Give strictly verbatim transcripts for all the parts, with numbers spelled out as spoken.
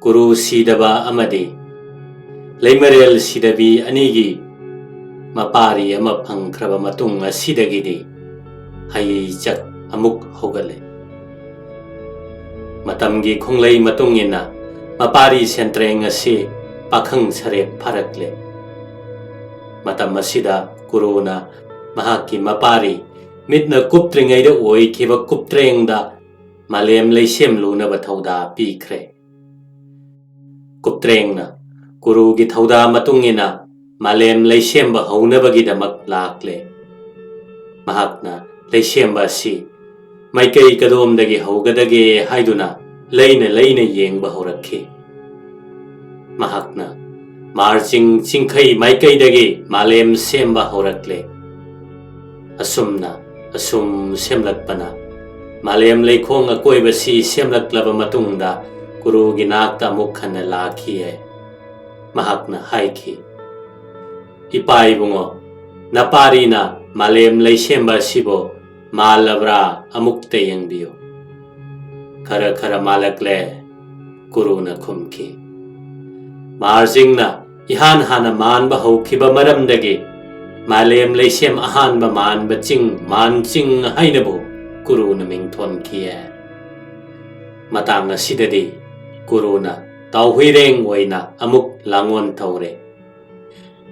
ꯀꯨꯔꯨ ꯁꯤꯗꯕ ꯑꯃꯗꯤ ꯂꯩꯃꯔꯦꯜ ꯁꯤꯗꯕꯤ ꯑꯅꯤꯒꯤ ꯃꯄꯥꯔꯤ ꯑꯃ ꯐꯪꯈ꯭ꯔꯕ ꯃꯇꯨꯡ ꯑꯁꯤꯗꯒꯤꯗꯤ ꯍꯩꯆꯛ ꯑꯃꯨꯛ ꯍꯧꯒꯠꯂꯦ꯫ ꯃꯇꯝꯒꯤ ꯈꯣꯡꯂꯩ ꯃꯇꯨꯡ ꯏꯟꯅ ꯃꯄꯥꯔꯤ ꯁꯦꯟꯇ꯭ꯔꯦꯡ ꯑꯁꯤ ꯄꯥꯈꯪ ꯁꯔꯦꯞ ꯐꯥꯔꯛꯂꯦ꯫ ꯃꯇꯝ ꯑꯁꯤꯗ ꯀꯨꯔꯨꯅ ꯃꯍꯥꯛꯀꯤ ꯃꯄꯥꯔꯤ ꯃꯤꯠꯅ ꯀꯨꯞꯇ꯭ꯔꯤꯉꯩꯗ ꯑꯣꯏꯈꯤꯕ ꯀꯨꯞꯇ꯭ꯔꯦꯡꯗ ꯃꯥꯂꯦꯝ ꯂꯩꯁꯦꯝꯂꯨꯅꯕ ꯊꯧꯗꯥ ꯄꯤꯈ꯭ꯔꯦ꯫ ꯀꯨꯞꯇ꯭ꯔꯦꯡꯅ ꯀꯨꯔꯨꯒꯤ ꯊꯧꯗꯥ ꯃꯇꯨꯡ ꯏꯟꯅ ꯃꯥꯂꯦꯝ ꯂꯩꯁꯦꯝꯕ ꯍꯧꯅꯕꯒꯤꯗꯃꯛ ꯂꯥꯛꯂꯦ꯫ ꯃꯍꯥꯛꯅ ꯂꯩꯁꯦꯝꯕ ꯑꯁꯤ ꯃꯥꯏꯀꯩ ꯀꯗꯣꯝꯗꯒꯤ ꯍꯧꯒꯗꯒꯦ ꯍꯥꯏꯗꯨꯅ ꯂꯩꯅ ꯂꯩꯅ ꯌꯦꯡꯕ ꯍꯧꯔꯛꯈꯤ꯫ ꯃꯍꯥꯛꯅ ꯃꯥꯔꯆꯤꯡ ꯆꯤꯡꯈꯩ ꯃꯥꯏꯀꯩꯗꯒꯤ ꯃꯥꯂꯦꯝ ꯁꯦꯝꯕ ꯍꯧꯔꯛꯂꯦ꯫ ꯑꯁꯨꯝꯅ ꯑꯁꯨꯝ ꯁꯦꯝꯂꯛꯄꯅ ꯃꯥꯂꯦꯝ ꯂꯩꯈꯣꯡ ꯑꯀꯣꯏꯕꯁꯤ ꯁꯦꯝꯂꯛꯂꯕ ꯃꯇꯨꯡꯗ ꯀꯨꯔꯨꯒꯤ ꯅꯥꯛꯇ ꯑꯃꯨꯛ ꯍꯟꯅ ꯂꯥꯛꯈꯤꯌꯦ꯫ ꯃꯍꯥꯛꯅ ꯍꯥꯏꯈꯤ, "ꯏꯄꯥ ꯏꯕꯨꯡꯉꯣ, ꯅꯄꯥꯔꯤꯅ ꯃꯥꯂꯦꯝ ꯂꯩꯁꯦꯝꯕ ꯑꯁꯤꯕꯨ ꯃꯥꯜꯂꯕ꯭ꯔꯥ? ꯑꯃꯨꯛꯇ ꯌꯦꯡꯕꯤꯌꯨ꯫" "ꯈꯔ ꯈꯔ ꯃꯥꯜꯂꯛꯂꯦ," ꯀꯨꯔꯨꯅ ꯈꯨꯝꯈꯤ꯫ ꯃꯥꯔꯖꯤꯡꯅ ꯏꯍꯥꯟ ꯍꯥꯟꯅ ꯃꯥꯟꯕ ꯍꯧꯈꯤꯕ ꯃꯔꯝꯗꯒꯤ ꯃꯥꯂꯦꯝ ꯂꯩꯁꯦꯝ ꯑꯍꯥꯟꯕ ꯃꯥꯟꯕ ꯆꯤꯡ ꯃꯥꯟꯆꯤꯡ ꯍꯥꯏꯅꯕꯨ ꯀꯨꯔꯨꯅ ꯃꯤꯡ ꯊꯣꯟꯈꯤꯌꯦ꯫ ꯃꯇꯥꯡ ꯑꯁꯤꯗꯗꯤ ꯀꯨꯔꯨꯅ ꯇꯥꯎꯍꯨꯏꯔꯦꯡ ꯑꯣꯏꯅ ꯑꯃꯨꯛ ꯂꯥꯡꯑꯣꯟ ꯇꯧꯔꯦ꯫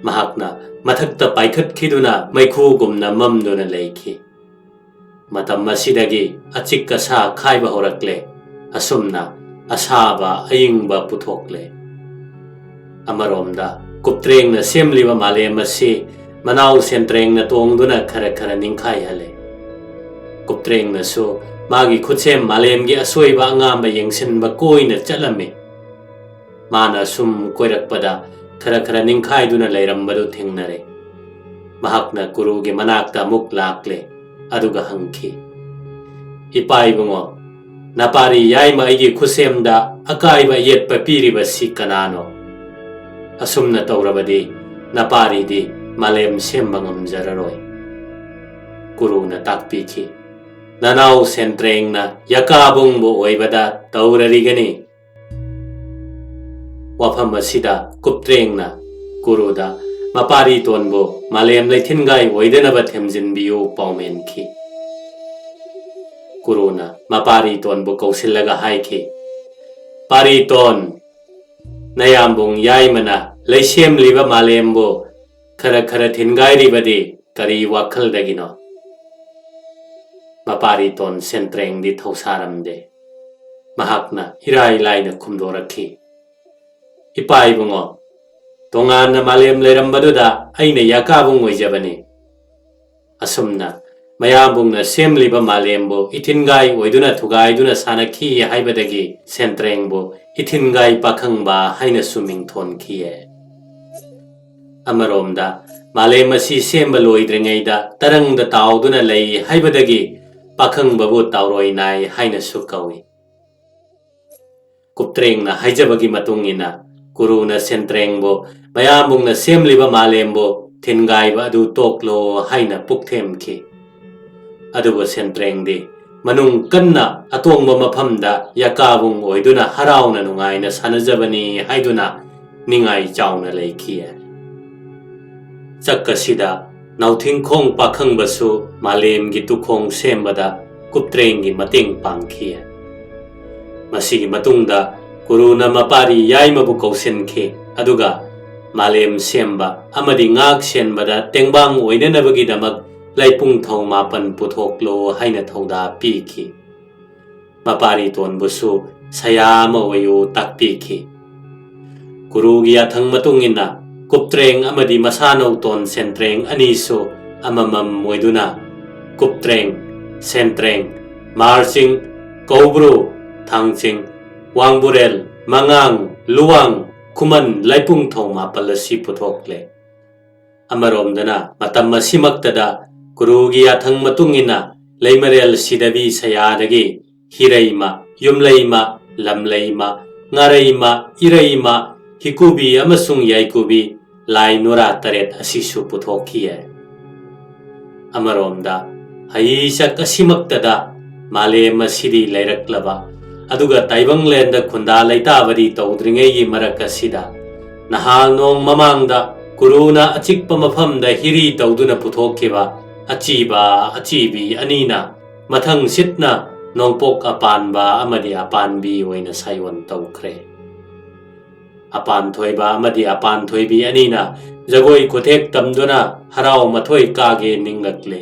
ꯃꯍꯥꯛꯅ ꯃꯊꯛꯇ ꯄꯥꯏꯈꯠꯈꯤꯗꯨꯅ ꯃꯩꯈꯨꯒꯨꯝꯅ ꯃꯝꯗꯨꯅ ꯂꯩꯈꯤ꯫ ꯃꯇꯝ ꯑꯁꯤꯗꯒꯤ ꯑꯆꯤꯛ ꯑꯁꯥ ꯈꯥꯏꯕ ꯍꯧꯔꯛꯂꯦ꯫ ꯑꯁꯨꯝꯅ ꯑꯁꯥꯕ ꯑꯏꯪꯕ ꯄꯨꯊꯣꯛꯂꯦ꯫ ꯑꯃꯔꯣꯝꯗ ꯀꯨꯞꯇ꯭ꯔꯦꯡꯅ ꯁꯦꯝꯂꯤꯕ ꯃꯥꯂꯦꯝ ꯑꯁꯤ ꯃꯅꯥꯎ ꯁꯦꯟꯇ꯭ꯔꯦꯡꯅ ꯇꯣꯡꯗꯨꯅ ꯈꯔ ꯈꯔ ꯅꯤꯡꯈꯥꯏꯍꯜꯂꯦ꯫ ꯀꯨꯞꯇ꯭ꯔꯦꯡꯅꯁꯨ ꯃꯥꯒꯤ ꯈꯨꯠꯁꯦꯝ ꯃꯥꯂꯦꯝꯒꯤ ꯑꯁꯣꯏꯕ ꯑꯉꯥꯝꯕ ꯌꯦꯡꯁꯤꯟꯕ ꯀꯣꯏꯅ ꯆꯠꯂꯝꯃꯤ꯫ ꯃꯥꯅ ꯁꯨꯝ ꯀꯣꯏꯔꯛꯄꯗ ꯈꯔ ꯈꯔ ꯅꯤꯡꯈꯥꯏꯗꯨꯅ ꯂꯩꯔꯝꯕꯗꯨ ꯊꯦꯡꯅꯔꯦ꯫ ꯃꯍꯥꯛꯅ ꯀꯨꯔꯨꯒꯤ ꯃꯅꯥꯛꯇ ꯑꯃꯨꯛ ꯂꯥꯛꯂꯦ, ꯑꯗꯨꯒ ꯍꯪꯈꯤ, "ꯏꯄꯥ ꯏꯕꯨꯡꯉꯣ, ꯅꯄꯥꯔꯤ ꯌꯥꯏꯃ ꯑꯩꯒꯤ ꯈꯨꯠꯁꯦꯝꯗ ꯑꯀꯥꯏꯕ ꯑꯌꯦꯠꯄ ꯄꯤꯔꯤꯕꯁꯤ ꯀꯅꯥꯅꯣ? ꯑꯁꯨꯝꯅ ꯇꯧꯔꯕꯗꯤ ꯅꯄꯥꯔꯤꯗꯤ ꯃꯥꯂꯦꯝ ꯁꯦꯝꯕ ꯉꯝꯖꯔꯔꯣꯏ꯫" ꯀꯨꯔꯨꯅ ꯇꯥꯛꯄꯤꯈꯤ, "ꯅꯅꯥꯎ ꯁꯦꯟꯇ꯭ꯔꯦꯡꯅ ꯌꯀꯥꯕꯨꯡꯕꯨ ꯑꯣꯏꯕꯗ ꯇꯧꯔꯔꯤꯒꯅꯤ꯫" ꯋꯥꯐꯝ ꯑꯁꯤꯗ ꯀꯨꯞꯇ꯭ꯔꯦꯡꯅ ꯀꯨꯔꯨꯗ ꯃꯄꯥꯔꯤꯇꯣꯟꯕꯨ ꯃꯥꯂꯦꯝ ꯂꯩꯊꯤꯟꯒꯥꯏ ꯑꯣꯏꯗꯅꯕ ꯊꯦꯝꯖꯤꯟꯕꯤꯌꯨ ꯄꯥꯎꯃꯦꯟꯈꯤ꯫ ꯀꯨꯔꯨꯅ ꯃꯄꯥꯔꯤꯇꯣꯟꯕꯨ ꯀꯧꯁꯤꯜꯂꯒ ꯍꯥꯏꯈꯤ, "ꯄꯥꯔꯤꯇꯣꯟ, ꯅꯌꯥꯝꯕꯨꯡ ꯌꯥꯏꯃꯅ ꯂꯩꯁꯦꯝꯂꯤꯕ ꯃꯥꯂꯦꯝꯕꯨ ꯈꯔ ꯈꯔ ꯊꯤꯟꯒꯥꯏꯔꯤꯕꯗꯤ ꯀꯔꯤ ꯋꯥꯈꯜꯗꯒꯤꯅꯣ?" ꯃꯄꯥꯔꯤꯇꯣꯟ ꯁꯦꯟꯇ꯭ꯔꯦꯡꯗꯤ ꯊꯧꯁꯥꯔꯝꯗꯦ꯫ ꯃꯍꯥꯛꯅ ꯏꯔꯥꯏ ꯂꯥꯏꯅ ꯈꯨꯝꯗꯣꯔꯛꯈꯤ, "ꯏꯄꯥ ꯏꯕꯨꯡꯉꯣ, ꯇꯣꯉꯥꯟꯅ ꯃꯥꯂꯦꯝ ꯂꯩꯔꯝꯕꯗꯨꯗ ꯑꯩꯅ ꯌꯥꯀꯥꯕꯨꯡ ꯑꯣꯏꯖꯕꯅꯤ꯫ ꯑꯁꯨꯝꯅ ꯃꯌꯥꯝꯕꯨꯡꯅ ꯁꯦꯝꯂꯤꯕ ꯃꯥꯂꯦꯝꯕꯨ ꯏꯊꯤꯟꯒꯥꯏ ꯑꯣꯏꯗꯨꯅ ꯊꯨꯒꯥꯏꯗꯨꯅ ꯁꯥꯟꯅꯈꯤ ꯍꯥꯏꯕꯗꯒꯤ ꯁꯦꯟꯇ꯭ꯔꯦꯡꯕꯨ ꯏꯊꯤꯟꯒꯥꯏ ꯄꯥꯈꯪꯕ ꯍꯥꯏꯅꯁꯨ ꯃꯤꯡꯊꯣꯟꯈꯤꯌꯦ꯫ ꯑꯃꯔꯣꯝꯗ ꯃꯥꯂꯦꯝ ꯑꯁꯤ ꯁꯦꯝꯕ ꯂꯣꯏꯗ꯭ꯔꯤꯉꯩꯗ ꯇꯔꯪꯗ ꯇꯥꯎꯗꯨꯅ ꯂꯩ ꯍꯥꯏꯕꯗꯒꯤ ꯄꯥꯈꯪꯕꯕꯨ ꯇꯥꯎꯔꯣꯏ ꯅꯥꯏ ꯍꯥꯏꯅꯁꯨ ꯀꯧꯏ꯫" ꯀꯨꯞꯇ꯭ꯔꯦꯡꯅ ꯍꯥꯏꯖꯕꯒꯤ ꯃꯇꯨꯡ ꯏꯟꯅ ꯀꯨꯔꯨꯅ ꯁꯦꯟꯇ꯭ꯔꯦꯡꯕꯨ ꯃꯌꯥꯝꯕꯨꯡꯅ ꯁꯦꯝꯂꯤꯕ ꯃꯥꯂꯦꯝꯕꯨ ꯊꯤꯟꯒꯥꯏꯕ ꯑꯗꯨ ꯇꯣꯛꯂꯣ ꯍꯥꯏꯅ ꯄꯨꯛꯊꯦꯝꯈꯤ꯫ ꯑꯗꯨꯕꯨ ꯁꯦꯟꯇ꯭ꯔꯦꯡꯗꯤ ꯃꯅꯨꯡ ꯀꯟꯅ ꯑꯇꯣꯡꯕ ꯃꯐꯝꯗ ꯌꯥꯀꯥꯕꯨꯡ ꯑꯣꯏꯗꯨꯅ ꯍꯔꯥꯎꯅ ꯅꯨꯡꯉꯥꯏꯅ ꯁꯥꯟꯅꯖꯕꯅꯤ ꯍꯥꯏꯗꯨꯅ ꯅꯤꯡꯉꯥꯏ ꯆꯥꯎꯅ ꯂꯩꯈꯤ꯫ ꯆꯛ ꯑꯁꯤꯗ ꯅꯥꯎꯊꯤꯡꯈꯣꯡ ꯄꯥꯈꯪꯕꯁꯨ ꯃꯥꯂꯦꯝꯒꯤ ꯇꯨꯈꯣꯡ ꯁꯦꯝꯕꯗ ꯀꯨꯞꯇ꯭ꯔꯦꯡꯒꯤ ꯃꯇꯦꯡ ꯄꯥꯡꯈꯤ꯫ ꯃꯁꯤꯒꯤ ꯃꯇꯨꯡꯗ ꯀꯨꯔꯨꯅ ꯃꯄꯥꯔꯤ ꯌꯥꯏꯃꯕꯨ ꯀꯧꯁꯤꯟꯈꯤ, ꯑꯗꯨꯒ ꯃꯥꯂꯦꯝ ꯁꯦꯝꯕ ꯑꯃꯗꯤ ꯉꯥꯛ ꯁꯦꯟꯕꯗ ꯇꯦꯡꯕꯥꯡ ꯑꯣꯏꯅꯅꯕꯒꯤꯗꯃꯛ ꯂꯩꯄꯨꯡꯊꯧ ꯃꯥꯄꯟ ꯄꯨꯊꯣꯛꯂꯣ ꯍꯥꯏꯅ ꯊꯧꯗꯥ ꯄꯤꯈꯤ꯫ ꯃꯄꯥꯔꯤꯇꯣꯟꯕꯨꯁꯨ ꯁꯌꯥ ꯑꯃ ꯑꯣꯏꯌꯨ ꯇꯥꯛꯄꯤꯈꯤ꯫ ꯀꯨꯔꯨꯒꯤ ꯌꯥꯊꯪ ꯃꯇꯨꯡ ꯏꯟꯅ ꯀꯨꯞꯇ꯭ꯔꯦꯡ ꯑꯃꯗꯤ ꯃꯁꯥꯅꯧꯇꯣꯟ ꯁꯦꯟꯇ꯭ꯔꯦꯡ ꯑꯅꯤꯁꯨ ꯑꯃꯃꯝ ꯑꯣꯏꯗꯨꯅ ꯀꯨꯞꯇ꯭ꯔꯦꯡ, ꯁꯦꯟꯇ꯭ꯔꯦꯡ, ꯃꯥꯔꯆꯤꯡ, ꯀꯧꯕ꯭ꯔꯨ, ꯊꯥꯡꯆꯤꯡ, ꯋꯥꯡꯕꯨꯔꯦꯜ, ꯃꯉꯥꯡ, ꯂꯨꯋꯥꯡ, ꯈꯨꯃꯟ, ꯂꯩꯄꯨꯡꯊꯧ ꯃꯥꯄꯜ ꯑꯁꯤ ꯄꯨꯊꯣꯛꯂꯦ꯫ ꯑꯃꯔꯣꯝꯗꯅ ꯃꯇꯝ ꯑꯁꯤꯃꯛꯇꯗ ꯀꯨꯔꯨꯒꯤ ꯌꯥꯊꯪ ꯃꯇꯨꯡ ꯏꯟꯅ ꯂꯩꯃꯔꯦꯜ ꯁꯤꯗꯕꯤ ꯁꯌꯥꯗꯒꯤ ꯍꯤꯔꯩꯃ, ꯌꯨꯝꯂꯩꯃ, ꯂꯝꯂꯩꯃ, ꯉꯥꯔꯩꯃ, ꯏꯔꯩꯃ, ꯍꯤꯀꯨꯕꯤ ꯑꯃꯁꯨꯡ ꯌꯥꯏꯀꯨꯕꯤ ꯂꯥꯏ ꯅꯨꯔꯥ ꯇꯔꯦꯠ ꯑꯁꯤꯁꯨ ꯄꯨꯊꯣꯛꯈꯤ꯫ ꯑꯃꯔꯣꯝꯗ ꯍꯩꯆꯛ ꯑꯁꯤꯃꯛꯇꯗ ꯃꯥꯂꯦꯝ ꯑꯁꯤꯗꯤ ꯂꯩꯔꯛꯂꯕ ꯑꯗꯨꯒ ꯇꯥꯏꯕꯪꯂꯦꯟꯗ ꯈꯨꯟꯗꯥ ꯂꯩꯇꯥꯕꯗꯤ ꯇꯧꯗ꯭ꯔꯤꯉꯩꯒꯤ ꯃꯔꯛ ꯑꯁꯤꯗ, ꯅꯍꯥꯜ ꯅꯣꯡ ꯃꯃꯥꯡꯗ ꯀꯨꯔꯨꯅ ꯑꯆꯤꯛꯄ ꯃꯐꯝꯗ ꯍꯤꯔꯤ ꯇꯧꯗꯨꯅ ꯄꯨꯊꯣꯛꯈꯤꯕ ꯑꯆꯤꯕ ꯑꯆꯤꯕꯤ ꯑꯅꯤꯅ ꯃꯊꯪ ꯁꯤꯠꯅ ꯅꯣꯡꯄꯣꯛ ꯑꯄꯥꯟꯕ ꯑꯃꯗꯤ ꯑꯄꯥꯟꯕꯤ ꯑꯣꯏꯅ ꯁꯥꯌꯣꯟ ꯇꯧꯈ꯭ꯔꯦ꯫ ꯑꯄꯥꯟ ꯊꯣꯏꯕ ꯑꯃꯗꯤ ꯑꯄꯥꯟ ꯊꯣꯏꯕꯤ ꯑꯅꯤꯅ ꯖꯒꯣꯏ ꯈꯨꯊꯦꯛ ꯇꯝꯗꯨꯅ ꯍꯔꯥꯎ ꯃꯊꯣꯏ ꯀꯥꯒꯦ ꯅꯤꯡꯂꯛꯂꯦ꯫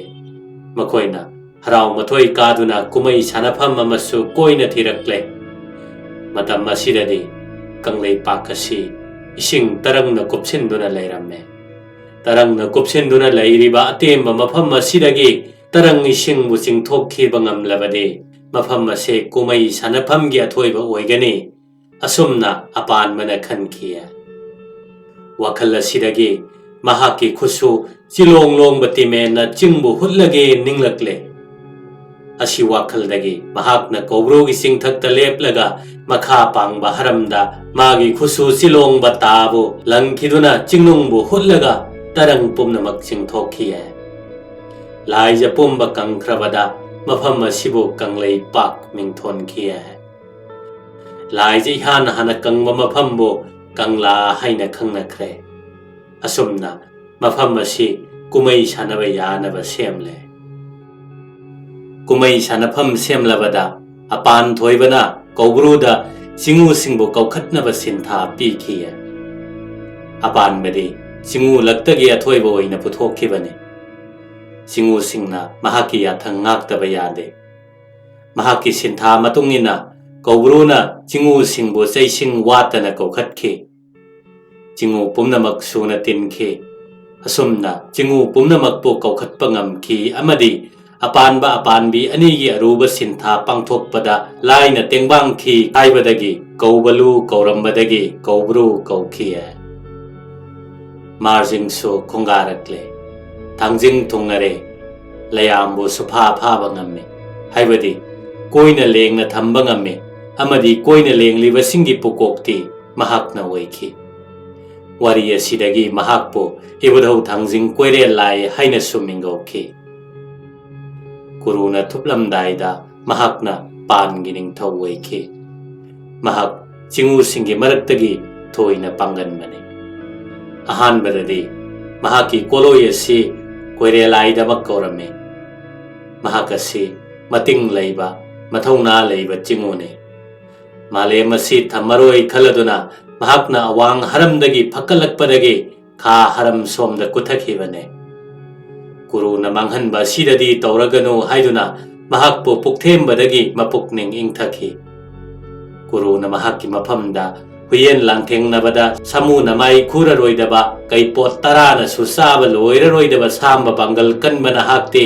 ꯃꯈꯣꯏꯅ ꯍꯔꯥꯎ ꯃꯊꯣꯏ ꯀꯥꯗꯨꯅ ꯀꯨꯝꯍꯩ ꯁꯥꯟꯅꯐꯝ ꯑꯃꯁꯨ ꯀꯣꯏꯅ ꯊꯤꯔꯛꯂꯦ꯫ ꯃꯇꯝ ꯑꯁꯤꯗꯗꯤ ꯀꯪꯂꯩꯄꯥꯛ ꯑꯁꯤ ꯏꯁꯤꯡ ꯇꯔꯪꯅ ꯀꯨꯞꯁꯤꯟꯗꯨꯅ ꯂꯩꯔꯝꯃꯦ꯫ ꯇꯔꯪꯅ ꯀꯨꯞꯁꯤꯟꯗꯨꯅ ꯂꯩꯔꯤꯕ ꯑꯇꯦꯝꯕ ꯃꯐꯝ ꯑꯁꯤꯗꯒꯤ ꯇꯔꯪ ꯏꯁꯤꯡꯕꯨ ꯆꯤꯡꯊꯣꯛꯈꯤꯕ ꯉꯝꯂꯕꯗꯤ ꯃꯐꯝ ꯑꯁꯤ ꯀꯨꯝꯍꯩ ꯁꯥꯟꯅꯐꯝꯒꯤ ꯑꯊꯣꯏꯕ ꯑꯣꯏꯒꯅꯤ꯫ ꯑꯁꯨꯝꯅ ꯑꯄꯥꯟꯕꯅ ꯈꯟꯈꯤ꯫ ꯋꯥꯈꯜ ꯑꯁꯤꯗꯒꯤ ꯃꯍꯥꯛꯀꯤ ꯈꯨꯠꯁꯨ ꯆꯤꯂꯣꯡ ꯂꯣꯡꯕ ꯇꯤꯃꯦꯟꯅ ꯆꯤꯡꯕꯨ ꯍꯨꯠꯂꯒꯦ ꯅꯤꯡꯂꯛꯂꯦ꯫ ꯑꯁꯤ ꯋꯥꯈꯜꯗꯒꯤ ꯃꯍꯥꯛꯅ ꯀꯧꯕ꯭ꯔꯨꯒꯤ ꯆꯤꯡꯊꯛꯇ ꯂꯦꯞꯂꯒ ꯃꯈꯥ ꯄꯥꯡꯕ ꯍꯔꯝꯗ ꯃꯥꯒꯤ ꯈꯨꯠꯁꯨ ꯆꯤꯂꯣꯡꯕ ꯇꯥꯕꯨ ꯂꯪꯈꯤꯗꯨꯅ ꯆꯤꯡꯅꯨꯡꯕꯨ ꯍꯨꯠꯂꯒ ꯇꯔꯪ ꯄꯨꯝꯅꯃꯛ ꯆꯤꯡꯊꯣꯛꯈꯤ꯫ ꯂꯥꯏꯖ ꯄꯨꯝꯕ ꯀꯪꯈ꯭ꯔꯕꯗ ꯃꯐꯝ ꯑꯁꯤꯕꯨ ꯀꯪꯂꯩꯄꯥꯛ ꯃꯤꯡꯊꯣꯟꯈꯤ꯫ ꯂꯥꯏꯖ ꯏꯍꯥꯟ ꯍꯥꯟꯅ ꯀꯪꯕ ꯃꯐꯝꯕꯨ ꯀꯪꯂꯥ ꯍꯥꯏꯅ ꯈꯪꯅꯈ꯭ꯔꯦ꯫ ꯑꯁꯨꯝꯅ ꯃꯐꯝ ꯑꯁꯤ ꯀꯨꯝꯍꯩ ꯁꯥꯟꯅꯕ ꯌꯥꯅꯕ ꯁꯦꯝꯂꯦ꯫ ꯀꯨꯝꯍꯩ ꯁꯥꯟꯅꯐꯝ ꯁꯦꯝꯂꯕꯗ ꯑꯄꯥꯟ ꯊꯣꯏꯕꯅ ꯀꯧꯕ꯭ꯔꯨꯗ ꯆꯤꯡꯉꯨꯁꯤꯡꯕꯨ ꯀꯧꯈꯠꯅꯕ ꯁꯤꯟꯊꯥ ꯄꯤꯈꯤ꯫ ꯑꯄꯥꯟꯕꯗꯤ ꯆꯤꯡꯉꯨ ꯂꯛꯇꯒꯤ ꯑꯊꯣꯏꯕ ꯑꯣꯏꯅ ꯄꯨꯊꯣꯛꯈꯤꯕꯅꯤ꯫ ꯆꯤꯡꯉꯨꯁꯤꯡꯅ ꯃꯍꯥꯛꯀꯤ ꯌꯥꯊꯪ ꯉꯥꯛꯇꯕ ꯌꯥꯗꯦ꯫ ꯃꯍꯥꯛꯀꯤ ꯁꯤꯟꯊꯥ ꯃꯇꯨꯡ ꯏꯟꯅ ꯀꯧꯕ꯭ꯔꯨꯅ ꯆꯤꯡꯉꯨꯁꯤꯡꯕꯨ ꯆꯩꯁꯤꯡ ꯋꯥꯠꯇꯅ ꯀꯧꯈꯠꯈꯤ꯫ ꯆꯤꯡꯉꯨ ꯄꯨꯝꯅꯃꯛ ꯁꯨꯅ ꯇꯤꯟꯈꯤ꯫ ꯑꯁꯨꯝꯅ ꯆꯤꯡꯉꯨ ꯄꯨꯝꯅꯃꯛꯄꯨ ꯀꯧꯈꯠꯄ ꯉꯝꯈꯤ ꯑꯃꯗꯤ ꯑꯄꯥꯟꯕ ꯑꯄꯥꯟꯕꯤ ꯑꯅꯤꯒꯤ ꯑꯔꯨꯕ ꯁꯤꯟꯊꯥ ꯄꯥꯡꯊꯣꯛꯄꯗ ꯂꯥꯏꯅ ꯇꯦꯡꯕꯥꯡꯈꯤ ꯍꯥꯏꯕꯗꯒꯤ ꯀꯧꯕꯂꯨ ꯀꯧꯔꯝꯕꯗꯒꯤ ꯀꯧꯕ꯭ꯔꯨ ꯀꯧꯈꯤ꯫ ꯃꯥꯔꯖꯤꯡꯁꯨ ꯈꯣꯡꯒꯥꯔꯛꯂꯦ꯫ ꯊꯥꯡꯖꯤꯡ ꯊꯨꯡꯉꯔꯦ꯫ ꯂꯌꯥꯝꯕꯨ ꯁꯨꯐꯥ ꯐꯥꯕ ꯉꯝꯃꯤ ꯍꯥꯏꯕꯗꯤ ꯀꯣꯏꯅ ꯂꯦꯡꯅ ꯊꯝꯕ ꯉꯝꯃꯤ ꯑꯃꯗꯤ ꯀꯣꯏꯅ ꯂꯦꯡꯂꯤꯕꯁꯤꯡꯒꯤ ꯄꯨꯀꯣꯛꯇꯤ ꯃꯍꯥꯛꯅ ꯑꯣꯏꯈꯤ꯫ ꯋꯥꯔꯤ ꯑꯁꯤꯗꯒꯤ ꯃꯍꯥꯛꯄꯨ ꯏꯕꯨꯙꯧ ꯊꯥꯡꯖꯤꯡ ꯀꯣꯏꯔꯦꯜ ꯂꯥꯏ ꯍꯥꯏꯅꯁꯨ ꯃꯤꯡꯒꯧꯈꯤ꯫ ꯀꯨꯔꯨꯅ ꯊꯨꯞꯂꯝꯗꯥꯏꯗ ꯃꯍꯥꯛꯅ ꯄꯥꯟꯒꯤ ꯅꯤꯡꯊꯧ ꯑꯣꯏꯈꯤ꯫ ꯃꯍꯥꯛ ꯆꯤꯡꯎꯁꯤꯡꯒꯤ ꯃꯔꯛꯇꯒꯤ ꯊꯣꯏꯅ ꯄꯥꯡꯒꯟꯕꯅꯤ꯫ ꯑꯍꯥꯟꯕꯗꯗꯤ ꯃꯍꯥꯛꯀꯤ ꯀꯣꯂꯣꯏ ꯑꯁꯤ ꯀꯣꯏꯔꯦꯂꯥꯏꯗꯃꯛ ꯀꯧꯔꯝꯃꯤ꯫ ꯃꯍꯥꯛ ꯑꯁꯤ ꯃꯇꯤꯡ ꯂꯩꯕ, ꯃꯊꯧꯅꯥ ꯂꯩꯕ ꯆꯤꯡꯎꯅꯤ꯫ ꯃꯥꯂꯦꯝ ꯑꯁꯤ ꯊꯝꯃꯔꯣꯏ ꯈꯜꯂꯗꯨꯅ ꯃꯍꯥꯛꯅ ꯑꯋꯥꯡ ꯍꯔꯝꯗꯒꯤ ꯐꯛꯀꯠꯂꯛꯄꯗꯒꯤ ꯈꯥ ꯍꯔꯝ ꯁꯣꯝꯗ ꯀꯨꯊꯈꯤꯕꯅꯦ꯫ ꯀꯨꯔꯨꯅ ꯃꯥꯡꯍꯟꯕ ꯑꯁꯤꯗꯗꯤ ꯇꯧꯔꯒꯅꯨ ꯍꯥꯏꯗꯨꯅ ꯃꯍꯥꯛꯄꯨ ꯄꯨꯛꯊꯦꯝꯕꯗꯒꯤ ꯃꯄꯨꯛꯅꯤꯡ ꯏꯪꯊꯈꯤ꯫ ꯀꯨꯔꯨꯅ ꯃꯍꯥꯛꯀꯤ ꯃꯐꯝꯗ ꯍꯨꯌꯦꯟ ꯂꯥꯟꯊꯦꯡꯅꯕꯗ ꯁꯥꯃꯨꯅ ꯃꯥꯏ ꯈꯨꯔꯔꯣꯏꯗꯕ, ꯀꯩꯄꯣꯠ ꯇꯔꯥꯅꯁꯨ ꯆꯥꯕ ꯂꯣꯏꯔꯔꯣꯏꯗꯕ ꯁꯥꯝꯕ ꯄꯥꯡꯒꯜ ꯀꯟꯕ ꯅꯍꯥꯛꯇꯤ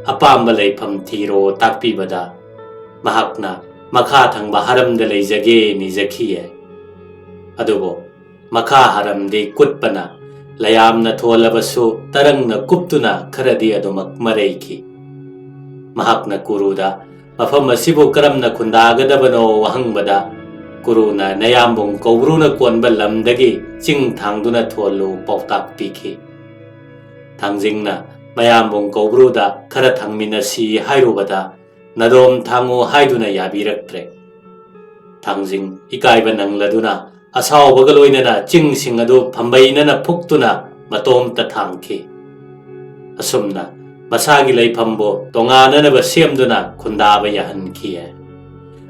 ꯑꯄꯥꯝꯕ ꯂꯩꯐꯝ ꯊꯤꯔꯣ ꯇꯥꯛꯄꯤꯕꯗ, ꯃꯍꯥꯛꯅ ꯃꯈꯥ ꯊꯪꯕ ꯍꯔꯝꯗ ꯂꯩꯖꯒꯦ ꯅꯤꯖꯈꯤꯌꯦ꯫ ꯑꯗꯨꯕꯨ ꯃꯈꯥ ꯍꯔꯝꯗꯤ ꯀꯨꯠꯄꯅ ꯂꯌꯥꯝꯅ ꯊꯣꯜꯂꯕꯁꯨ ꯇꯔꯪꯅ ꯀꯨꯞꯇꯨꯅ ꯈꯔꯗꯤ ꯑꯗꯨꯃꯛ ꯃꯔꯩꯈꯤ꯫ ꯃꯍꯥꯛꯅ ꯀꯨꯔꯨꯗ ꯃꯐꯝ ꯑꯁꯤꯕꯨ ꯀꯔꯝꯅ ꯈꯨꯟꯗꯥꯒꯗꯕꯅꯣ ꯍꯪꯕꯗ, ꯀꯨꯔꯨꯅ ꯅꯌꯥꯝꯕꯨꯡ ꯀꯧꯕ꯭ꯔꯨꯅ ꯀꯣꯟꯕ ꯂꯝꯗꯒꯤ ꯆꯤꯡ ꯊꯥꯡꯗꯨꯅ ꯊꯣꯜꯂꯨ ꯄꯥꯎꯇꯥꯛ ꯄꯤꯈꯤ꯫ ꯊꯥꯡꯖꯤꯡꯅ ꯃꯌꯥꯝꯕꯨꯡ ꯀꯧꯕ꯭ꯔꯨꯗ ꯈꯔ ꯊꯥꯡꯃꯤꯟꯅꯁꯤ ꯍꯥꯏꯔꯨꯕꯗ, ꯅꯗꯣꯝ ꯊꯥꯡꯉꯨ ꯍꯥꯏꯗꯨꯅ ꯌꯥꯕꯤꯔꯛꯇ꯭ꯔꯦ꯫ ꯊꯥꯡꯖꯤꯡ ꯏꯀꯥꯏꯕ ꯅꯪꯂꯗꯨꯅ ꯑꯁꯥꯎꯕꯒ ꯂꯣꯏꯅꯅ ꯆꯤꯡꯁꯤꯡ ꯑꯗꯨ ꯐꯝꯕꯩꯅꯅ ꯐꯨꯛꯇꯨꯅ ꯃꯇꯣꯝꯇ ꯊꯥꯡꯈꯤ꯫ ꯑꯁꯨꯝꯅ ꯃꯁꯥꯒꯤ ꯂꯩꯐꯝꯕꯨ ꯇꯣꯉꯥꯟꯅꯅꯕ ꯁꯦꯝꯗꯨꯅ ꯈꯨꯟꯗꯥꯕ ꯌꯥꯍꯟꯈꯤ꯫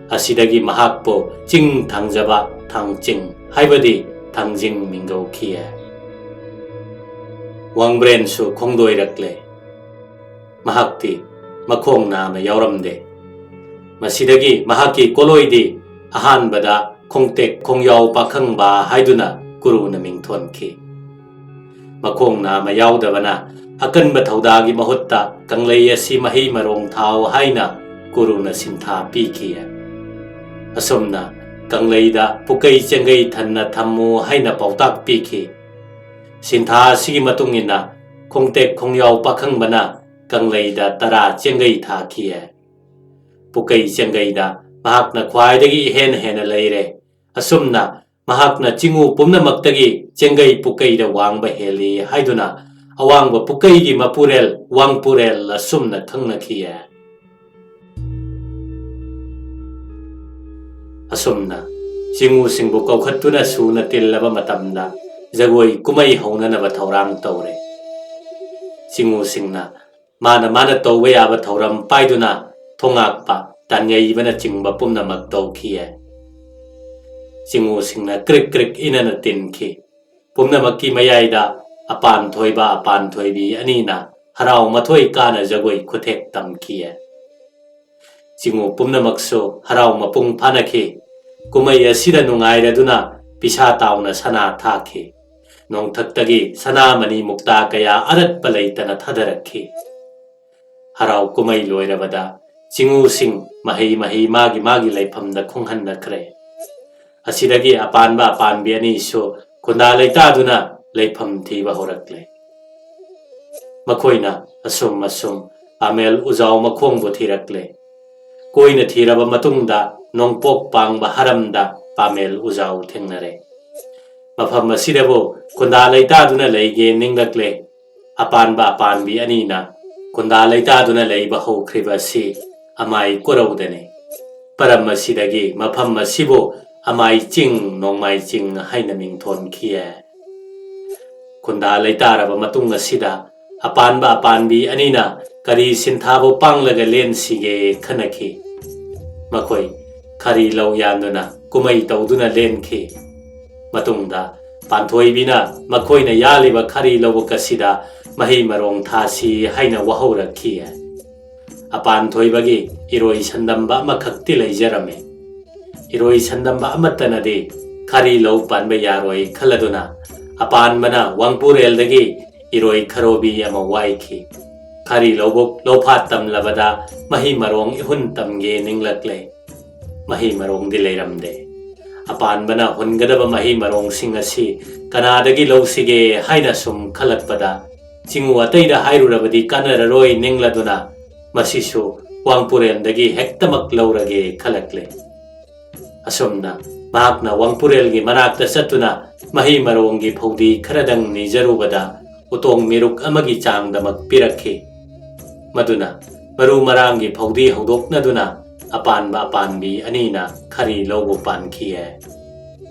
ꯑꯁꯤꯗꯒꯤ ꯃꯍꯥꯛꯄꯨ ꯆꯤꯡ ꯊꯥꯡꯖꯕ ꯊꯥꯡꯆꯤꯡ ꯍꯥꯏꯕꯗꯤ ꯊꯥꯡꯖꯤꯡ ꯃꯤꯡꯒꯧꯈꯤ꯫ ꯋꯥꯡꯕ꯭ꯔꯦꯟꯁꯨ ꯈꯣꯡꯗꯣꯏꯔꯛꯂꯦ꯫ ꯃꯍꯥꯛꯇꯤ ꯃꯈꯣꯡ ꯅꯥꯝꯃ ꯌꯥꯎꯔꯝꯗꯦ꯫ ꯃꯁꯤꯗꯒꯤ ꯃꯍꯥꯛꯀꯤ ꯀꯣꯂꯣꯏꯗꯤ ꯑꯍꯥꯟꯕꯗ ꯈꯣꯡꯇꯦꯛ ꯈꯣꯡꯌꯥꯎ ꯄꯥꯈꯪꯕ ꯍꯥꯏꯗꯨꯅ ꯀꯨꯔꯨꯅ ꯃꯤꯡꯊꯣꯟꯈꯤ꯫ ꯃꯈꯣꯡ ꯅꯥꯝꯃ ꯌꯥꯎꯗꯕꯅ ꯑꯀꯟꯕ ꯊꯧꯗꯥꯒꯤ ꯃꯍꯨꯠꯇ ꯀꯪꯂꯩ ꯑꯁꯤ ꯃꯍꯩ ꯃꯔꯣꯡ ꯊꯥꯎ ꯍꯥꯏꯅ ꯀꯨꯔꯨꯅ ꯁꯤꯟꯊꯥ ꯄꯤꯈꯤ꯫ ꯑꯁꯨꯝꯅ ꯀꯪꯂꯩꯗ ꯄꯨꯀꯩ ꯆꯦꯡꯒꯩ ꯊꯟꯅ ꯊꯝꯃꯨ ꯍꯥꯏꯅ ꯄꯥꯎꯇꯥꯛ ꯄꯤꯈꯤ꯫ ꯁꯤꯟꯊꯥ ꯑꯁꯤꯒꯤ ꯃꯇꯨꯡ ꯏꯟꯅ ꯈꯣꯡꯇꯦꯛ ꯈꯣꯡꯌꯥꯎ ꯄꯥꯈꯪꯕꯅ ꯀꯪꯂꯩꯗ ꯇꯔꯥ ꯆꯦꯡꯒꯩ ꯊꯥꯈꯤ꯫ ꯄꯨꯀꯩ ꯆꯦꯡꯒꯩꯗ ꯃꯍꯥꯛꯅ ꯈ꯭ꯋꯥꯏꯗꯒꯤ ꯏꯍꯦꯟ ꯍꯦꯟꯅ ꯂꯩꯔꯦ꯫ ꯑꯁꯨꯝꯅ ꯃꯍꯥꯛꯅ ꯆꯤꯡꯎ ꯄꯨꯝꯅꯃꯛꯇꯒꯤ ꯆꯦꯡꯒꯩ ꯄꯨꯀꯩꯗ ꯋꯥꯡꯕ ꯍꯦꯜꯂꯤ ꯍꯥꯏꯗꯨꯅ ꯑꯋꯥꯡꯕ ꯄꯨꯀꯩꯒꯤ ꯃꯄꯨꯔꯦꯜ ꯋꯥꯡꯄꯨꯔꯦꯜ ꯑꯁꯨꯝꯅ ꯈꯪꯅꯈꯤ꯫ ꯑꯁꯨꯝꯅ ꯆꯤꯉꯨꯁꯤꯡꯕꯨ ꯀꯧꯈꯠꯇꯨꯅ ꯁꯨꯅ ꯇꯤꯜꯂꯕ ꯃꯇꯝꯗ ꯖꯒꯣꯏ ꯀꯨꯝꯍꯩ ꯍꯧꯅꯅꯕ ꯊꯧꯔꯥꯡ ꯇꯧꯔꯦ꯫ ꯆꯤꯉꯨꯁꯤꯡꯅ ꯃꯥꯅ ꯃꯥꯅ ꯇꯧꯕ ꯌꯥꯕ ꯊꯧꯔꯝ ꯄꯥꯏꯗꯨꯅ ꯊꯣꯉꯥꯛꯄ, ꯇꯥꯟꯌꯩꯕꯅꯆꯤꯡꯕ ꯄꯨꯝꯅꯃꯛ ꯇꯧꯈꯤꯌꯦ꯫ ꯆꯤꯉꯨꯁꯤꯡꯅ ꯀ꯭ꯔꯤꯛ ꯀ꯭ꯔꯤꯛ ꯏꯅꯅ ꯇꯤꯟꯈꯤ꯫ ꯄꯨꯝꯅꯃꯛꯀꯤ ꯃꯌꯥꯏꯗ ꯑꯄꯥꯟ ꯊꯣꯏꯕ, ꯑꯄꯥꯟ ꯊꯣꯏꯕꯤ ꯑꯅꯤꯅ ꯍꯔꯥꯎ ꯃꯊꯣꯏ ꯀꯥꯅ ꯖꯒꯣꯏ ꯈꯨꯊꯦꯛ ꯇꯝꯈꯤꯌꯦ꯫ ꯆꯤꯉꯨ ꯄꯨꯝꯅꯃꯛꯁꯨ ꯍꯔꯥꯎ ꯃꯄꯨꯡ ꯐꯥꯅꯈꯤ꯫ ꯀꯨꯝꯍꯩ ꯑꯁꯤꯗ ꯅꯨꯡꯉꯥꯏꯔꯗꯨꯅ ꯄꯤꯁꯥ ꯇꯥꯎꯅ ꯁꯅꯥ ꯊꯥꯈꯤ꯫ ꯅꯣꯡꯊꯛꯇꯒꯤ ꯁꯅꯥꯃꯅꯤ ꯃꯨꯛꯇꯥ ꯀꯌꯥ ꯑꯔꯠꯄ ꯂꯩꯇꯅ ꯊꯥꯗꯔꯛꯈꯤ꯫ ꯍꯔꯥꯎ ꯀꯨꯝꯍꯩ ꯂꯣꯏꯔꯕꯗ ꯆꯤꯉꯨꯁꯤꯡ ꯃꯍꯩ ꯃꯍꯩ ꯃꯥꯒꯤ ꯃꯥꯒꯤ ꯂꯩꯐꯝꯗ ꯈꯣꯡꯍꯟꯅꯈ꯭ꯔꯦ꯫ ꯑꯁꯤꯗꯒꯤ ꯑꯄꯥꯟꯕ ꯑꯄꯥꯟꯕꯤ ꯑꯅꯤꯁꯨ ꯈꯨꯟꯗꯥ ꯂꯩꯇꯥꯗꯨꯅ ꯂꯩꯐꯝ ꯊꯤꯕ ꯍꯧꯔꯛꯂꯦ꯫ ꯃꯈꯣꯏꯅ ꯑꯁꯨꯝ ꯑꯁꯨꯝ ꯄꯥꯃꯦꯜ ꯎꯖꯥꯎ ꯃꯈꯣꯡꯕꯨ ꯊꯤꯔꯛꯂꯦ꯫ ꯀꯣꯏꯅ ꯊꯤꯔꯕ ꯃꯇꯨꯡꯗ ꯅꯣꯡꯄꯣꯛ ꯄꯥꯡꯕ ꯍꯔꯝꯗ ꯄꯥꯃꯦꯜ ꯎꯖꯥꯎ ꯊꯦꯡꯅꯔꯦ꯫ ꯃꯐꯝ ꯑꯁꯤꯗꯕꯨ ꯈꯨꯟꯗꯥ ꯂꯩꯇꯥꯗꯨꯅ ꯂꯩꯒꯦ ꯅꯤꯡꯂꯛꯂꯦ꯫ ꯑꯄꯥꯟꯕ ꯑꯄꯥꯟꯕꯤ ꯑꯅꯤꯅ ꯈꯨꯟꯗꯥ ꯂꯩꯇꯥꯗꯨꯅ ꯂꯩꯕ ꯍꯧꯈ꯭ꯔꯤꯕ ꯑꯁꯤ ꯑꯃꯥꯏ ꯀꯣꯔꯧꯗꯅꯤ꯫ ꯄꯔꯝ ꯑꯁꯤꯗꯒꯤ ꯃꯐꯝ ꯑꯁꯤꯕꯨ ꯑꯃꯥꯏ ꯆꯤꯡ, ꯅꯣꯡꯃꯥꯏ ꯆꯤꯡ ꯍꯥꯏꯅ ꯃꯤꯡꯊꯣꯟꯈꯤꯌꯦ꯫ ꯈꯨꯟꯗꯥ ꯂꯩꯇꯥꯔꯕ ꯃꯇꯨꯡ ꯑꯁꯤꯗ ꯑꯄꯥꯟꯕ ꯑꯄꯥꯟꯕꯤ ꯑꯅꯤꯅ ꯀꯔꯤ ꯁꯤꯟꯊꯥꯕꯨ ꯄꯥꯡꯂꯒ ꯂꯦꯟꯁꯤꯒꯦ ꯈꯟꯅꯈꯤ꯫ ꯃꯈꯣꯏ ꯈꯔꯤ ꯂꯧ ꯌꯥꯟꯗꯨꯅ ꯀꯨꯝꯍꯩ ꯇꯧꯗꯨꯅ ꯂꯦꯟꯈꯤ꯫ ꯃꯇꯨꯡꯗ ꯄꯥꯟꯊꯣꯏꯕꯤꯅ ꯃꯈꯣꯏꯅ ꯌꯥꯜꯂꯤꯕ ꯈꯔꯤ ꯂꯧꯕꯨꯛ ꯑꯁꯤꯗ ꯃꯍꯩ ꯃꯔꯣꯡ ꯊꯥꯁꯤ ꯍꯥꯏꯅ ꯋꯥꯍꯧꯔꯛꯈꯤ꯫ ꯑꯄꯥꯟ ꯊꯣꯏꯕꯒꯤ ꯏꯔꯣꯏ ꯁꯟꯗꯝꯕ ꯑꯃꯈꯛꯇꯤ ꯂꯩꯖꯔꯝꯃꯤ꯫ ꯏꯔꯣꯏ ꯁꯟꯗꯝꯕ ꯑꯃꯠꯇꯅꯗꯤ ꯈꯔꯤ ꯂꯧ ꯄꯥꯟꯕ ꯌꯥꯔꯣꯏ ꯈꯜꯂꯗꯨꯅ ꯑꯄꯥꯟꯕꯅ ꯋꯥꯡꯄꯨꯔꯦꯜꯗꯒꯤ ꯏꯔꯣꯏ ꯈꯔꯣꯕꯤ ꯑꯃ ꯋꯥꯏꯈꯤ꯫ ꯈꯔꯤ ꯂꯧꯕꯨꯛ ꯂꯧꯐꯥꯠ ꯇꯝꯂꯕꯗ ꯃꯍꯩ ꯃꯔꯣꯡ ꯏꯍꯨꯟ ꯇꯝꯒꯦ ꯅꯤꯡꯂꯛꯂꯦ꯫ ꯃꯍꯩ ꯃꯔꯣꯡꯗꯤ ꯂꯩꯔꯝꯗꯦ꯫ ꯑꯄꯥꯟꯕꯅ ꯍꯨꯟꯒꯗꯕ ꯃꯍꯩ ꯃꯔꯣꯡꯁꯤꯡ ꯑꯁꯤ ꯀꯅꯥꯗꯒꯤ ꯂꯧꯁꯤꯒꯦ ꯍꯥꯏꯅ ꯁꯨꯝ ꯈꯜꯂꯛꯄꯗ, ꯆꯤꯉꯨ ꯑꯇꯩꯗ ꯍꯥꯏꯔꯨꯔꯕꯗꯤ ꯀꯥꯟꯅꯔꯔꯣꯏ ꯅꯤꯡꯂꯗꯨꯅ ꯃꯁꯤꯁꯨ ꯋꯥꯡꯄꯨꯔꯦꯜꯗꯒꯤ ꯍꯦꯛꯇꯃꯛ ꯂꯧꯔꯒꯦ ꯈꯜꯂꯛꯂꯦ꯫ ꯑꯁꯨꯝꯅ ꯃꯍꯥꯛꯅ ꯋꯥꯡꯄꯨꯔꯦꯜꯒꯤ ꯃꯅꯥꯛꯇ ꯆꯠꯇꯨꯅ ꯃꯍꯩ ꯃꯔꯣꯡꯒꯤ ꯐꯧꯗꯤ ꯈꯔꯗꯪ ꯅꯤꯖꯔꯨꯕꯗ ꯎꯇꯣꯡ ꯃꯤꯔꯨꯛ ꯑꯃꯒꯤ ꯆꯥꯡꯗꯃꯛ ꯄꯤꯔꯛꯈꯤ꯫ ꯃꯗꯨꯅ ꯃꯔꯨ ꯃꯔꯥꯡꯒꯤ ꯐꯧꯗꯤ ꯍꯧꯗꯣꯛꯅꯗꯨꯅ ꯑꯄꯥꯟꯕ ꯑꯄꯥꯟꯕꯤ ꯑꯅꯤꯅ ꯈꯔꯤ ꯂꯧꯕ ꯄꯥꯟꯈꯤꯌꯦ꯫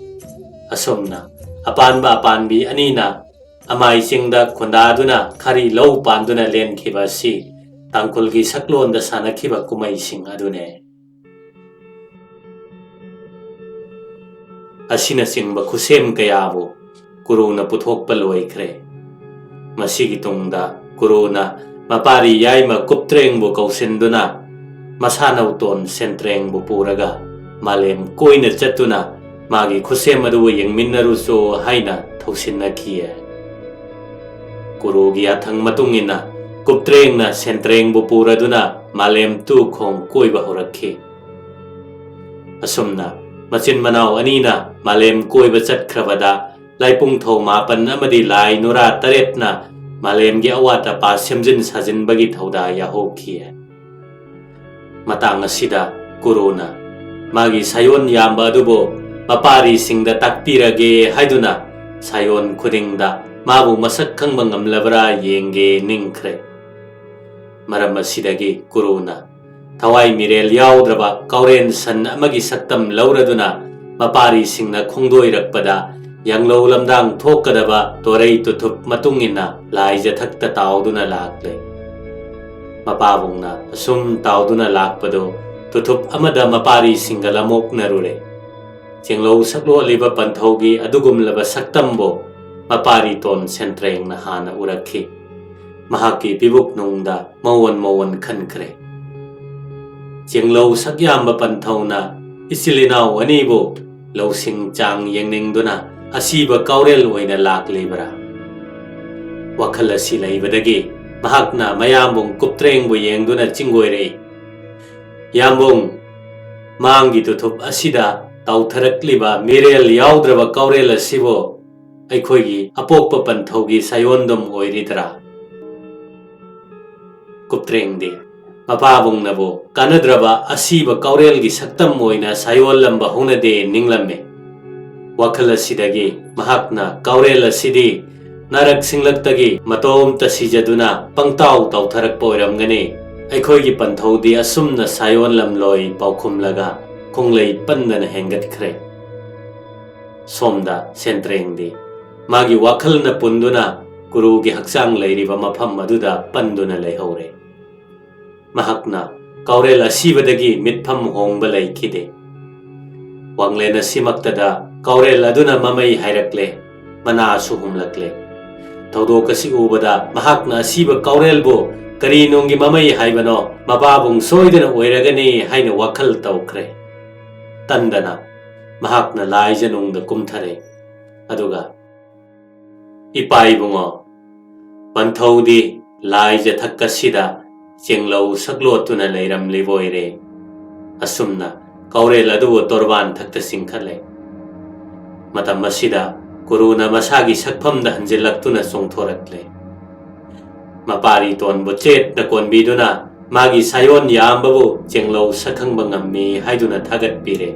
ꯑꯁꯨꯝꯅ ꯑꯄꯥꯟꯕ ꯑꯄꯥꯟꯕꯤ ꯑꯅꯤꯅ ꯑꯃꯥꯏ ꯆꯤꯡꯗ ꯈꯨꯟꯗꯥꯗꯨꯅ ꯈꯔꯤ ꯂꯧ ꯄꯥꯟꯗꯨꯅ ꯂꯦꯟꯈꯤꯕ ꯑꯁꯤ ꯇꯥꯡꯈꯨꯜꯒꯤ ꯁꯛꯂꯣꯟꯗ ꯁꯥꯟꯅꯈꯤꯕ ꯀꯨꯝꯍꯩꯁꯤꯡ ꯑꯗꯨꯅꯦ꯫ ꯑꯁꯤꯅꯆꯤꯡꯕ ꯈꯨꯠꯁꯦꯝ ꯀꯌꯥꯕꯨ ꯀꯨꯔꯨꯅ ꯄꯨꯊꯣꯛꯄ ꯂꯣꯏꯈ꯭ꯔꯦ꯫ ꯃꯁꯤꯒꯤ ꯇꯨꯡꯗ ꯀꯨꯔꯨꯅ ꯃꯄꯥꯔꯤ ꯌꯥꯏꯃ ꯀꯨꯞꯇ꯭ꯔꯦꯡꯕꯨ ꯀꯧꯁꯤꯟꯗꯨꯅ ꯃꯁꯥꯅꯧ ꯇꯣꯟ ꯁꯦꯟꯇ꯭ꯔꯦꯡꯕꯨ ꯄꯨꯔꯒ ꯃꯥꯂꯦꯝ ꯀꯣꯏꯅ ꯆꯠꯇꯨꯅ ꯃꯥꯒꯤ ꯈꯨꯠꯁꯦꯝ ꯑꯗꯨꯕꯨ ꯌꯦꯡꯃꯤꯟꯅꯔꯨꯆꯣ ꯍꯥꯏꯅ ꯊꯧꯁꯤꯟꯅꯈꯤꯌꯦ꯫ ꯀꯨꯔꯨꯒꯤ ꯌꯥꯊꯪ ꯃꯇꯨꯡ ꯏꯟꯅ ꯀꯨꯞꯇ꯭ꯔꯦꯡꯅ ꯁꯦꯟꯇ꯭ꯔꯦꯡꯕꯨ ꯄꯨꯔꯗꯨꯅ ꯃꯥꯂꯦꯝ ꯇꯨ ꯈꯣꯡ ꯀꯣꯏꯕ ꯍꯧꯔꯛꯈꯤ꯫ ꯑꯁꯨꯝꯅ ꯃꯆꯤꯟ ꯃꯅꯥꯎ ꯑꯅꯤꯅ ꯃꯥꯂꯦꯝ ꯀꯣꯏꯕ ꯆꯠꯈ꯭ꯔꯕꯗ ꯂꯥꯏꯄꯨꯡꯊꯧ ꯃꯥꯄꯟ ꯑꯃꯗꯤ ꯂꯥꯏ ꯅꯨꯔꯥ ꯇꯔꯦꯠꯅ ꯃꯥꯂꯦꯝꯒꯤ ꯑꯋꯥꯠ ꯑꯄꯥ ꯁꯦꯝꯖꯤꯟ ꯁꯥꯖꯤꯟꯕꯒꯤ ꯊꯧꯗꯥ ꯌꯥꯍꯧꯈꯤ꯫ ꯃꯇꯥꯡ ꯑꯁꯤꯗ ꯀꯨꯔꯨꯅ ꯃꯥꯒꯤ ꯁꯥꯌꯣꯟ ꯌꯥꯝꯕ ꯑꯗꯨꯕꯨ ꯃꯄꯥꯔꯤꯁꯤꯡꯗ ꯇꯥꯛꯄꯤꯔꯒꯦ ꯍꯥꯏꯗꯨꯅ ꯁꯥꯌꯣꯟ ꯈꯨꯗꯤꯡꯗ ꯃꯥꯕꯨ ꯃꯁꯛ ꯈꯪꯕ ꯉꯝꯂꯕ꯭ꯔꯥ ꯌꯦꯡꯒꯦ ꯅꯤꯡꯈ꯭ꯔꯦ꯫ ꯃꯔꯝ ꯑꯁꯤꯗꯒꯤ ꯀꯨꯔꯨꯅ ꯊꯋꯥꯏ ꯃꯤꯔꯦꯜ ꯌꯥꯎꯗ꯭ꯔꯕ ꯀꯥꯎꯔꯦꯟ ꯁꯟ ꯑꯃꯒꯤ ꯁꯛꯇꯝ ꯂꯧꯔꯗꯨꯅ ꯃꯄꯥꯔꯤꯁꯤꯡꯅ ꯈꯣꯡꯗꯣꯏꯔꯛꯄꯗ ꯌꯥꯡꯂꯧ ꯂꯝꯗꯥꯡ ꯊꯣꯛꯀꯗꯕ ꯇꯣꯔꯩ ꯇꯨꯊꯨꯞ ꯃꯇꯨꯡ ꯏꯟꯅ ꯂꯥꯏꯖꯊꯛꯇ ꯇꯥꯎꯗꯨꯅ ꯂꯥꯛꯂꯦ꯫ ꯃꯄꯥꯕꯨꯡꯅ ꯑꯁꯨꯝ ꯇꯥꯎꯗꯨꯅ ꯂꯥꯛꯄꯗꯨ ꯇꯨꯊꯨꯞ ꯑꯃꯗ ꯃꯄꯥꯔꯤꯁꯤꯡꯒ ꯂꯝꯃꯣꯛꯅꯔꯨꯔꯦ꯫ ꯆꯤꯡꯂꯧ ꯁꯛꯂꯣꯠꯂꯤꯕ ꯄꯟꯊꯧꯒꯤ ꯑꯗꯨꯒꯨꯝꯂꯕ ꯁꯛꯇꯝꯕꯨ ꯃꯄꯥꯔꯤ ꯇꯣꯟ ꯁꯦꯟꯇ꯭ꯔꯦꯡꯅ ꯍꯥꯟꯅ ꯎꯔꯛꯈꯤ꯫ ꯃꯍꯥꯛꯀꯤ ꯄꯤꯕꯨꯛ ꯅꯨꯡꯗ ꯃꯑꯣꯟ ꯃꯑꯣꯟ ꯈꯟꯈ꯭ꯔꯦ꯫ ꯆꯤꯡꯂꯧ ꯁꯛꯌꯥꯝꯕ ꯄꯟꯊꯧꯅ ꯏꯆꯤꯜ ꯏꯅꯥꯎ ꯑꯅꯤꯕꯨ ꯂꯧꯁꯤꯡ ꯆꯥꯡ ꯌꯦꯡꯅꯤꯡꯗꯨꯅ ꯑꯁꯤꯕ ꯀꯥꯎꯔꯦꯜ ꯑꯣꯏꯅ ꯂꯥꯛꯂꯤꯕ꯭ꯔꯥ? ꯋꯥꯈꯜ ꯑꯁꯤ ꯂꯩꯕꯗꯒꯤ ꯃꯍꯥꯛꯅ ꯃꯌꯥꯝꯕꯨꯡ ꯀꯨꯞꯇ꯭ꯔꯦꯡꯕꯨ ꯌꯦꯡꯗꯨꯅ ꯆꯤꯡꯒꯣꯏꯔꯛꯏ, "ꯌꯥꯝꯕꯨꯡ, ꯃꯥꯡꯒꯤ ꯇꯨꯊꯨꯞ ꯑꯁꯤꯗ ꯇꯥꯎꯊꯔꯛꯂꯤꯕ ꯃꯤꯔꯦꯜ ꯌꯥꯎꯗ꯭ꯔꯕ ꯀꯥꯎꯔꯦꯜ ꯑꯁꯤꯕꯨ ꯑꯩꯈꯣꯏꯒꯤ ꯑꯄꯣꯛꯄ ꯄꯟꯊꯧꯒꯤ ꯁꯥꯌꯣꯟꯗꯨꯝ ꯑꯣꯏꯔꯤꯗ꯭ꯔꯥ?" ꯀꯨꯞꯇ꯭ꯔꯦꯡꯗꯤ ꯃꯄꯥꯕꯨꯡꯅꯕꯨ ꯀꯥꯟꯅꯗ꯭ꯔꯕ ꯑꯁꯤꯕ ꯀꯥꯎꯔꯦꯜꯒꯤ ꯁꯛꯇꯝ ꯑꯣꯏꯅ ꯁꯥꯌꯣꯜꯂꯝꯕ ꯍꯧꯅꯗꯦ ꯅꯤꯡꯂꯝꯃꯤ꯫ ꯋꯥꯈꯜ ꯑꯁꯤꯗꯒꯤ ꯃꯍꯥꯛꯅ ꯀꯥꯎꯔꯦꯜ ꯑꯁꯤꯗꯤ ꯅꯥꯔꯛ ꯁꯤꯡꯂꯛꯇꯒꯤ ꯃꯇꯣꯝꯇ ꯁꯤꯖꯗꯨꯅ ꯄꯪꯇꯥꯎ ꯇꯥꯎꯊꯔꯛꯄ ꯑꯣꯏꯔꯝꯒꯅꯤ꯫ ꯑꯩꯈꯣꯏꯒꯤ ꯄꯟꯊꯧꯗꯤ ꯑꯁꯨꯝꯅ ꯁꯥꯌꯣꯟ ꯂꯝꯂꯣꯏ ꯄꯥꯎꯈꯨꯝꯂꯒ ꯈꯣꯡꯂꯩ ꯄꯟꯗꯅ ꯍꯦꯟꯒꯠꯈ꯭ꯔꯦ꯫ ꯁꯣꯝꯗ ꯁꯦꯟꯇ꯭ꯔꯦꯡꯗꯤ ꯃꯥꯒꯤ ꯋꯥꯈꯜꯅ ꯄꯨꯟꯗꯨꯅ ꯀꯨꯔꯨꯒꯤ ꯍꯛꯆꯥꯡ ꯂꯩꯔꯤꯕ ꯃꯐꯝ ꯑꯗꯨꯗ ꯄꯟꯗꯨꯅ ꯂꯩꯍꯧꯔꯦ꯫ ꯃꯍꯥꯛꯅ ꯀꯥꯎꯔꯦꯜ ꯑꯁꯤꯕꯗꯒꯤ ꯃꯤꯠꯐꯝ ꯍꯣꯡꯕ ꯂꯩꯈꯤꯗꯦ꯫ ꯋꯥꯡꯂꯦꯟ ꯑꯁꯤꯃꯛꯇꯗ ꯀꯥꯎꯔꯦꯜ ꯑꯗꯨꯅ ꯃꯃꯩ ꯍꯥꯏꯔꯛꯂꯦ, ꯃꯅꯥꯁꯨ ꯍꯨꯝꯂꯛꯂꯦ꯫ ꯊꯧꯗꯣꯛ ꯑꯁꯤ ꯎꯕꯗ ꯃꯍꯥꯛꯅ ꯑꯁꯤꯕ ꯀꯥꯎꯔꯦꯜꯕꯨ ꯀꯔꯤ ꯅꯨꯡꯒꯤ ꯃꯃꯩ ꯍꯥꯏꯕꯅꯣ, ꯃꯄꯥꯕꯨꯡ ꯁꯣꯏꯗꯅ ꯑꯣꯏꯔꯒꯅꯤ ꯍꯥꯏꯅ ꯋꯥꯈꯜ ꯇꯧꯈ꯭ꯔꯦ꯫ ꯇꯟꯗꯅ ꯃꯍꯥꯛꯅ ꯂꯥꯏꯖꯅꯨꯡꯗ ꯀꯨꯝꯊꯔꯦ꯫ ꯑꯗꯨꯒ, "ꯏꯄꯥ ꯏꯕꯨꯡꯉꯣ, ꯄꯟꯊꯧꯗꯤ ꯂꯥꯏꯖ ꯊꯛ ꯑꯁꯤꯗ ꯆꯦꯡꯂꯧ ꯁꯛꯂꯣꯠꯇꯨꯅ ꯂꯩꯔꯝꯂꯤꯕ ꯑꯣꯏꯔꯦ꯫" ꯑꯁꯨꯝꯅ ꯀꯥꯎꯔꯦꯜ ꯑꯗꯨꯕꯨ ꯇꯣꯔꯕꯥꯟ ꯊꯛꯇ ꯆꯤꯡꯈꯠꯂꯦ꯫ ꯃꯇꯝ ꯑꯁꯤꯗ ꯀꯨꯔꯨꯅ ꯃꯁꯥꯒꯤ ꯁꯛꯐꯝꯗ ꯍꯟꯖꯤꯜꯂꯛꯇꯨꯅ ꯆꯣꯡꯊꯣꯔꯛꯂꯦ꯫ ꯃꯄꯥꯔꯤ ꯇꯣꯟꯕꯨ ꯆꯦꯠꯅ ꯀꯣꯟꯕꯤꯗꯨꯅ ꯃꯥꯒꯤ ꯁꯥꯌꯣꯟ ꯌꯥꯝꯕꯕꯨ ꯆꯦꯡꯂꯧ ꯁꯛꯈꯪꯕ ꯉꯝꯃꯤ ꯍꯥꯏꯗꯨꯅ ꯊꯥꯒꯠꯄꯤꯔꯦ꯫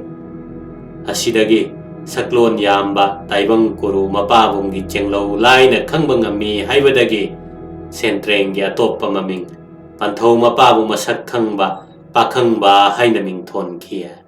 ꯑꯁꯤꯗꯒꯤ ꯁꯛꯂꯣꯟ ꯌꯥꯝꯕ ꯇꯥꯏꯕꯪ ꯀꯨꯔꯨ ꯃꯄꯥꯕꯨꯡꯒꯤ ꯆꯦꯡꯂꯧ ꯂꯥꯏꯅ ꯈꯪꯕ ꯉꯝꯃꯤ ꯍꯥꯏꯕꯗꯒꯤ ꯁꯦꯟꯇ꯭ꯔꯦꯡꯒꯤ ꯑꯇꯣꯞꯄ ꯃꯃꯤꯡ ꯄꯟꯊꯧ ꯃꯄꯥꯕꯨ ꯃꯁꯛ ꯈꯪꯕ ꯄꯥꯈꯪꯕ ꯍꯥꯏꯅ ꯃꯤꯡꯊꯣꯟꯈꯤ꯫